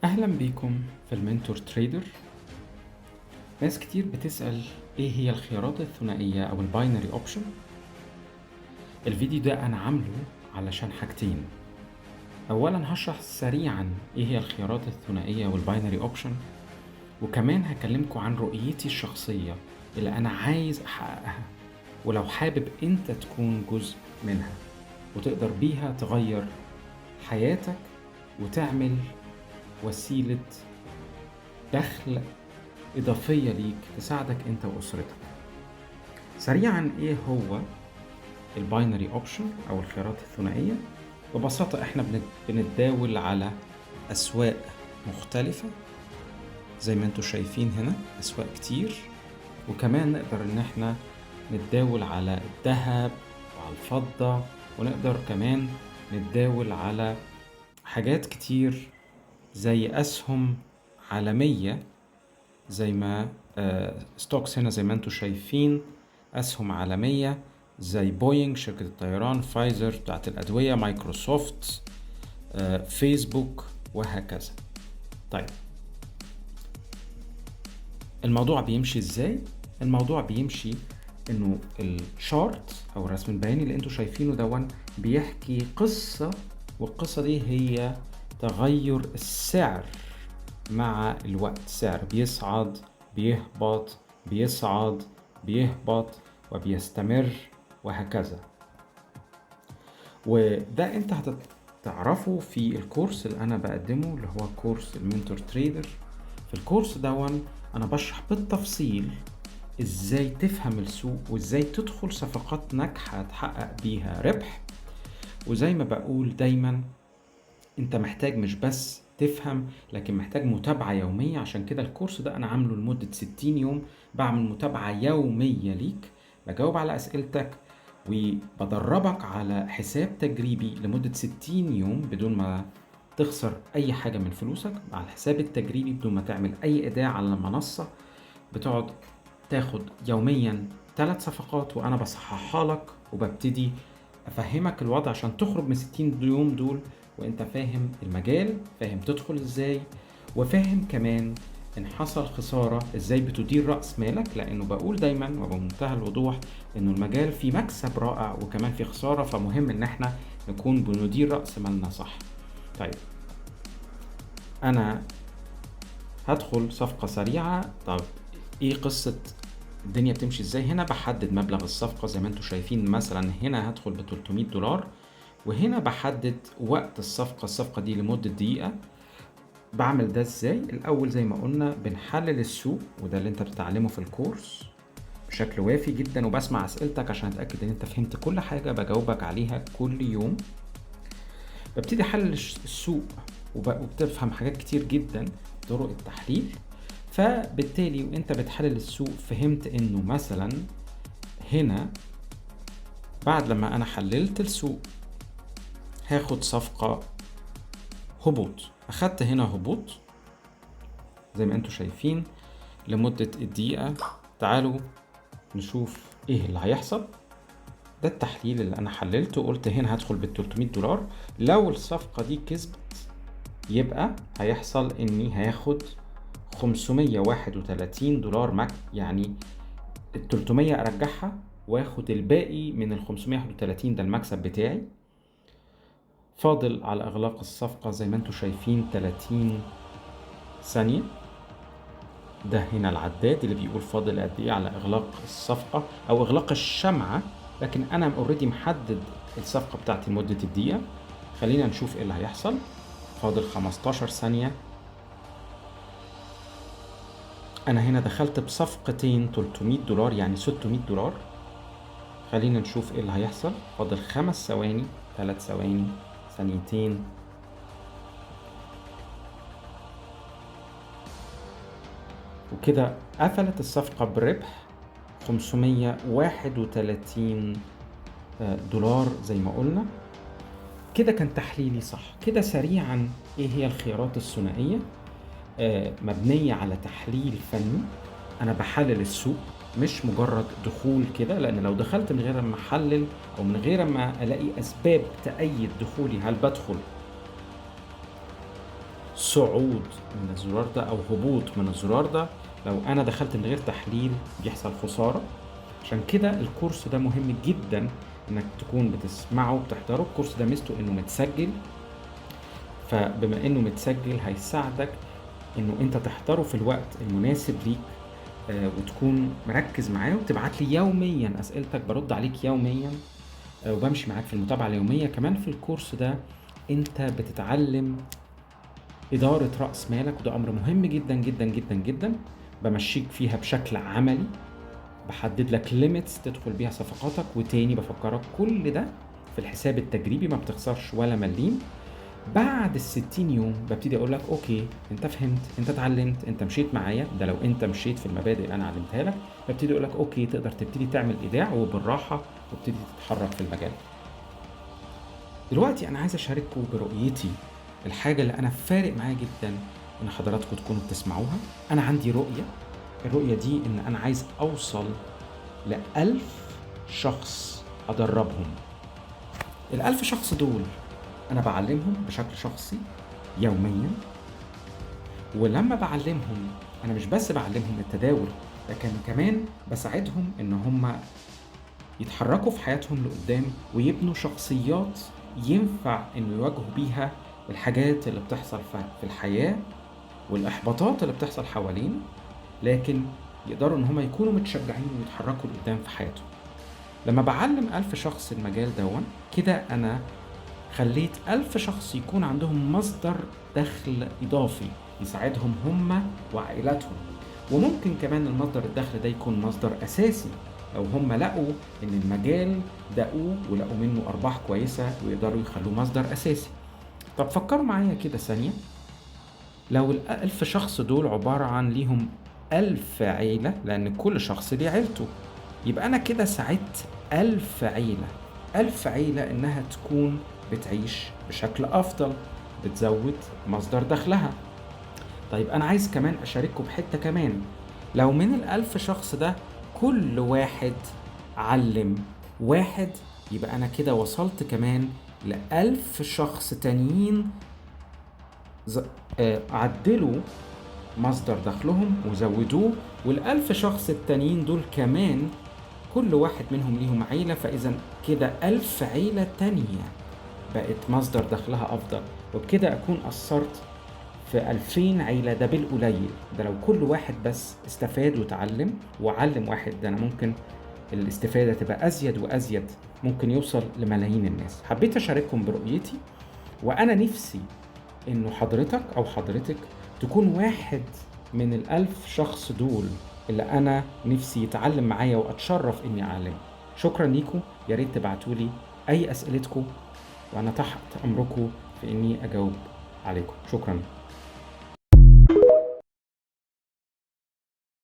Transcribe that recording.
اهلا بيكم في ال Mentor Trader. ناس كتير بتسأل ايه هي الخيارات الثنائية او ال binary option. الفيديو ده انا عامله علشان حاجتين. اولا هشرح سريعا ايه هي الخيارات الثنائية وال binary option، وكمان هكلمكم عن رؤيتي الشخصية اللي انا عايز احققها، ولو حابب انت تكون جزء منها وتقدر بيها تغير حياتك وتعمل وسيلة دخل إضافية ليك تساعدك أنت وأسرتك. سريعا إيه هو ال binary option أو الخيارات الثنائية؟ ببساطة إحنا بنتداول على أسواق مختلفة زي ما انتم شايفين هنا، أسواق كتير، وكمان نقدر إن إحنا نتداول على الذهب وعلى الفضة، ونقدر كمان نتداول على حاجات كتير زي أسهم عالمية، زي ما stocks هنا زي ما انتم شايفين، أسهم عالمية زي بوينج شركة الطيران، فايزر بتاعت الأدوية، مايكروسوفت، فيسبوك، وهكذا. طيب الموضوع بيمشي ازاي؟ الموضوع بيمشي انه ال chart او الرسم البياني اللي انتم شايفينه دون بيحكي قصة، والقصة دي هي تغير السعر مع الوقت. سعر بيصعد بيهبط بيصعد بيهبط وبيستمر وهكذا. وده انت هتعرفه في الكورس اللي انا بقدمه اللي هو كورس ال Mentor Trader. في الكورس دون انا بشرح بالتفصيل ازاي تفهم السوق وازاي تدخل صفقات ناجحة تحقق بيها ربح. وزي ما بقول دايما انت محتاج مش بس تفهم، لكن محتاج متابعة يومية. عشان كده الكورس ده انا عامله لمدة 60 يوم، بعمل متابعة يومية ليك، بجاوب على اسئلتك وبدربك على حساب تجريبي لمدة 60 يوم بدون ما تخسر اي حاجة من فلوسك، على الحساب التجريبي بدون ما تعمل اي ايداع على المنصة. بتقعد تاخد يوميا 3 صفقات وانا بصححها لك وببتدي افهمك الوضع عشان تخرج من 60 يوم دول وانت فاهم المجال، فاهم تدخل ازاي، وفاهم كمان ان حصل خسارة ازاي بتدير رأس مالك. لانه بقول دايما وبمنتهى الوضوح انه المجال فيه مكسب رائع وكمان فيه خسارة، فمهم ان احنا نكون بندير رأس مالنا صح. طيب انا هدخل صفقة سريعة. طب ايه قصة الدنيا بتمشي ازاي؟ هنا بحدد مبلغ الصفقة زي ما انتم شايفين، مثلا هنا هدخل ب $300، وهنا بحدد وقت الصفقة، الصفقة دي لمدة دقيقة. بعمل ده ازاي؟ الأول زي ما قلنا بنحلل السوق، وده اللي انت بتتعلمه في الكورس بشكل وافي جدا، وبسمع أسئلتك عشان أتأكد إن انت فهمت كل حاجة بجاوبك عليها كل يوم. ببتدي أحلل السوق وبتفهم حاجات كتير جدا، طرق التحليل. فبالتالي وانت بتحلل السوق فهمت انه مثلا هنا بعد لما انا حللت السوق هاخد صفقة هبوط. اخدت هنا هبوط زي ما انتم شايفين لمدة الدقيقة. تعالوا نشوف ايه اللي هيحصل. ده التحليل اللي انا حللته، قلت هنا هدخل بال $300، لو الصفقة دي كسبت يبقى هيحصل اني هاخد $531 مك، يعني ال 300 ارجعها واخد الباقي من ال 531، ده المكسب بتاعي. فاضل على اغلاق الصفقة زي ما انتم شايفين 30 ثانية. ده هنا العداد اللي بيقول فاضل قد ايه على اغلاق الصفقة او اغلاق الشمعة، لكن انا already محدد الصفقة بتاعتي لمدة الدقيقة. خلينا نشوف ايه اللي هيحصل. فاضل 15 ثانية. انا هنا دخلت بصفقتين $300، يعني $600. خلينا نشوف ايه اللي هيحصل. فاضل 5 ثواني، 3 ثواني، ثانيتين. وكده قفلت الصفقة بربح $531 زي ما قلنا. كده كان تحليلي صح. كده سريعا ايه هي الخيارات الثنائية؟ مبنية على تحليل فني. أنا بحلل السوق مش مجرد دخول كده، لأن لو دخلت من غير ما أحلل أو من غير ما ألاقي أسباب تأيد دخولي، هل بدخل صعود من الزرار ده او هبوط من الزرار ده. لو انا دخلت من غير تحليل بيحصل خسارة. عشان كده الكورس ده مهم جدا انك تكون بتسمعه وبتحضره. الكورس ده ميزته انه متسجل، فبما انه متسجل هيساعدك انه انت تحضره في الوقت المناسب ليك، وتكون مركز معاه، وتبعت لي يوميا اسئلتك، برد عليك يوميا، وبمشي معاك في المتابعة اليومية. كمان في الكورس ده انت بتتعلم إدارة رأس مالك، وده أمر مهم جدا جدا جدا جدا. بمشيك فيها بشكل عملي، بحدد لك limits تدخل بيها صفقاتك. وتاني بفكرك كل ده في الحساب التجريبي، ما بتخسرش ولا مليم. بعد 60 يوم ببتدي اقول لك okay انت فهمت، انت اتعلمت، انت مشيت معايا. ده لو انت مشيت في المبادئ اللي انا علمتها لك، ببتدي اقول لك okay تقدر تبتدي تعمل ايداع وبالراحه وابتدي تتحرك في المجال. دلوقتي انا عايز اشارككم برؤيتي، الحاجة اللي انا فارق معايا جدا ان حضراتكم تكونوا بتسمعوها. انا عندي رؤية، الرؤية دي ان انا عايز اوصل ل1000 شخص ادربهم. ال1000 شخص دول انا بعلمهم بشكل شخصي يوميا، ولما بعلمهم انا مش بس بعلمهم التداول، لكن كمان بساعدهم ان هم يتحركوا في حياتهم لقدام ويبنوا شخصيات ينفع انه يواجهوا بيها الحاجات اللي بتحصل في الحياة والإحباطات اللي بتحصل حوالينا، لكن يقدروا ان هم يكونوا متشجعين ويتحركوا لقدام في حياتهم. لما بعلم 1000 شخص المجال دون كده، انا خليت 1000 شخص يكون عندهم مصدر دخل إضافي يساعدهم هم وعائلاتهم، وممكن كمان المصدر الدخل ده يكون مصدر أساسي لو هم لقوا إن المجال دقوه ولقوا منه أرباح كويسة ويقدروا يخلوه مصدر أساسي. طب فكروا معايا كده ثانية، لو 1000 شخص دول عبارة عن ليهم 1000 عيلة، لأن كل شخص ليه عيلته، يبقى أنا كده ساعدت 1000 عيلة، 1000 عيلة إنها تكون بتعيش بشكل أفضل، بتزود مصدر دخلها. طيب أنا عايز كمان أشارككم بحتة كمان، لو من 1000 شخص ده كل واحد علم واحد، يبقى أنا كده وصلت كمان ل1000 شخص تانيين عدلوا مصدر دخلهم وزودوه، وال1000 شخص التانيين دول كمان كل واحد منهم ليهم عيلة، فإذا كده 1000 عيلة تانية بقت مصدر دخلها أفضل، وبكده أكون أثرت في 2000 عيلة. ده بالقليل، ده لو كل واحد بس استفاد وتعلم وعلم واحد، ده أنا ممكن الاستفادة تبقى أزيد وأزيد، ممكن يوصل لملايين الناس. حبيت أشارككم برؤيتي، وأنا نفسي إنه حضرتك أو حضرتك تكون واحد من 1000 شخص دول اللي أنا نفسي يتعلم معايا وأتشرف إني أعلمه. شكرا ليكم، يا ريت تبعتولي أي أسئلتكم وأنا تحت أمركم في إني أجاوب عليكم. شكرا.